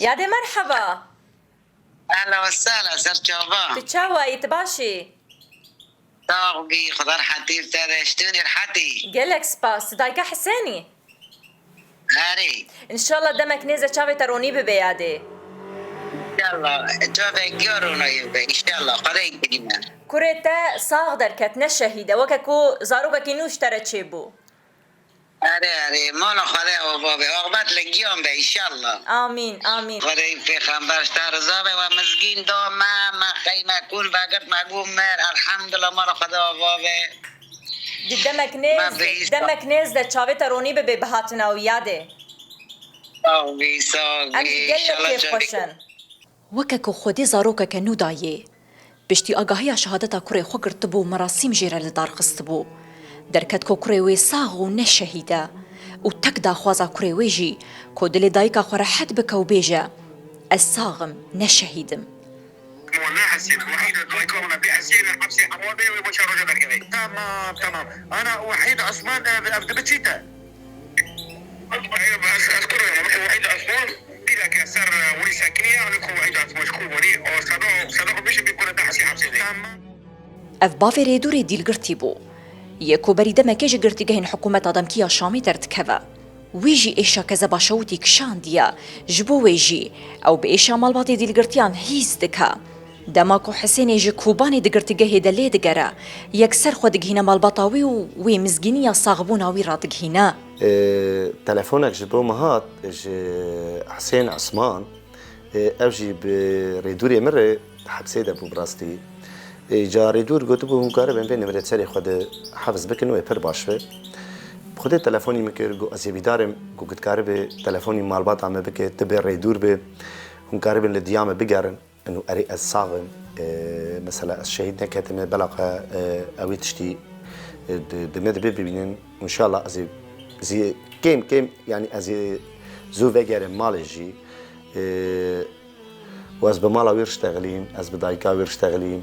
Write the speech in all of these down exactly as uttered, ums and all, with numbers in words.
Yadê merheba. Ehla ve sehla, ser çava. Tu çawa yî, tu baş î? Sax bî, Xweda rehetî bi te de, ji tu nî rehetî. Gelek spas. Tu dayika Hisênî? Erê. Înşallah demek nêze çavê te ronî bibe yadê. Înşallah. Çavê giya ronayî bibe. Înşallah. Xwedê kirî me. Kurê te sax derket, ne şehîd e. Weke ku zarokekî nû ji te re çêbû. Erê, erê. Mala Xwedê ava be. Axbet li giyan be, înşallah. Amîn, amîn. Xwedê pêxember ji te riza be, we mizgîn da me, me xeymekûn vegirt, me bû mir. Elhamdulillah, mala Xwedê ava be. Di demek nêz, Mevlî. Demek nêz de çavê te ronî bibe bi hatina wî yadê. Sax bî, sax bî. Em jî gelek Înşallah kêfxweş çavê- in. Weke ku Xwedê zarokeke nû dayê, piştî agahiya şehadeta kurê xwe girtibû û merasîm jê re li dar xistibû. Derket ku kurê wê sax û ne şehîd e û tek daxwaza kurê wê jî ku dilê dayika xwe rehet bike û bêje, Ez sax im, ne şehîd im. Wala Hesên, Wehîd, dayika min bê Hesên, hepsê hemû bê wê boşa roja derkeve. Tamam, tamam. Ana Wehîd Osman, ev, ev dibe çî te? Ev, ez, ez kurê, Wehîd Osman, pîleke ser, e, wî sekiniye, anî ku Wehîd Osman ji ku werî, o sado, sado xwe bişim bî kure te Hesên hepsê de. Tamam. Ev bavê rêdûrê dîlgirtî bû. Yê ku berî demekê ji girtîgehên hikûmeta demkî ya Şamê derdikeve. Wî jî êşa kezeba şewitî kişandiye, ji bo wê jî ew bi êşa malbatê dîlgirtiyan hîs dike. Dema ku Hisênê ji Kobanê di girtîgehê de lê digere, yekser xwe digihîne malbata wî û wê mizgîniya saxbûna wî radigihîne. Ê, telefonek ji bo min hat, ji Hisên Esman. Ê, ev jî bi rêdûrê min re hepsê de bû bi rastî. Ê, ca rêdûr gotibû, hûn karibin vê nimrê serê xwe de hefz bikin, wê pir baş be. Xwedê telefonî min kir, got, ez ê bîdar im, got, tu karibî telefonî malbata me bike, tu bê rêdûr bê, hûn karibin li diya me bigerin. Eno erê ez sax im, e, mesela ez şehîd neketime, belaqa, e, ew ê tiştî, e, di, di me dibe bibînin. Înşallah ez ê zî kêm kêm, yanî ez ê zû vegerim malê jî. E, û ez bi mala wî riştexilîm, ez bi dayika wî riştexilîm.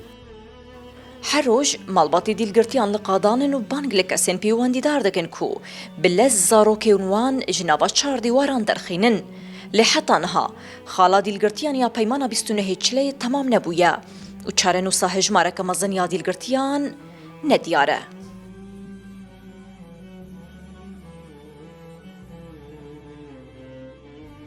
Her roj malbatê dîlgirtiyan li qadan in û bang li kesên pêwendîdar dikin ku bi lez zarokên wan ji nava çar dîwaran derxînin. Lê heta niha xala dîlgirtiyan ya peymana bîst û nehê Çileyê temam nebûye û çarenûsa hejmareke mezin ya dîlgirtiyan nediyar e.